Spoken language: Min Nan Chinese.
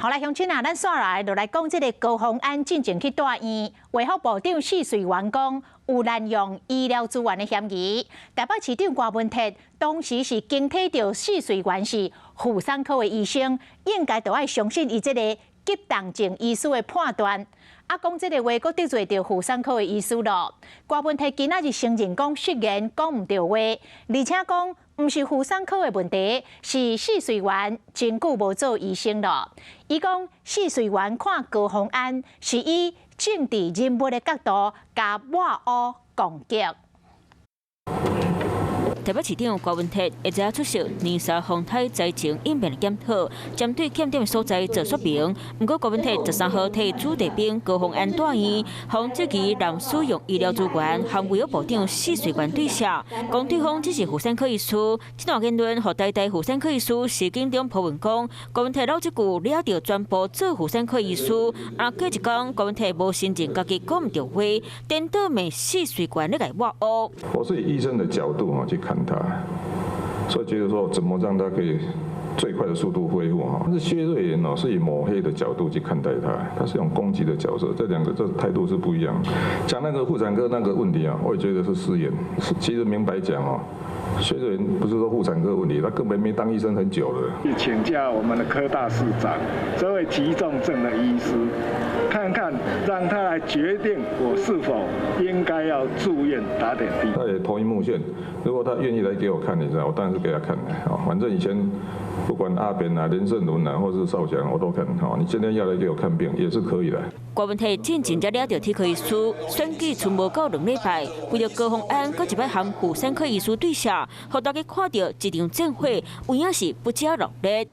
好來，鄉親啊，咱煞來就來講這个高虹安進前去蹛院，衛福部長許瑞元講有濫用醫療資源的嫌疑。台北市長柯文哲當時是經體著許瑞元是婦產科的醫生，應該著愛相信伊這个急重症醫師的判斷。啊，講這个話，閣得罪著婦產科的醫師咯。柯文哲今仔日承認講失言，講毋著話，而且講毋是婦產科的問題，是許瑞元真久無做醫生咯。伊講許瑞元看高虹安是以政治人物的角度共抹烏攻擊。台北市長柯文哲下晝出席年沙風颱災情應變的檢討，針對欠點的所在做說明。毋過柯文哲13號替子弟兵高虹安蹛院，予質疑濫使用醫療資源，和衛福部長許瑞元對峙，講對方只是婦產科醫師。這段言論，予台大婦產科醫師施景中 po 文講，柯文哲落這句掠著全部做婦產科醫師。啊，過一工柯文哲無承認家己講毋著話，顛倒罵許瑞元咧共抹烏。我是以醫生的角度啊去看他，所以覺得說，怎麼讓他可以最快的速度恢復哈？但是薛瑞元哦，是以抹黑的角度去看待他，他是用攻擊的角色，這兩個這態度是不一樣。講那個婦產科那個問題啊，我也覺得是失言。其實明白講哦，薛瑞元不是說婦產科問題，他根本沒當醫生很久了。請教我們的柯大市長，這位急重症的醫師，看看讓他來決定我是否應該要住院打點滴。他也同一目線，如果他願意來給我看，你知道，我當然是給他看的。反正以前不管阿扁啊、連勝文啊，或是邵強，我都看。你今天要來給我看病也是可以的。郭文體進前才掠著體科醫師，選舉賰無夠2禮拜，為著高虹安，閣一擺和婦產科醫師對峙，予大家看著這場戰火有影是不遮熱烈。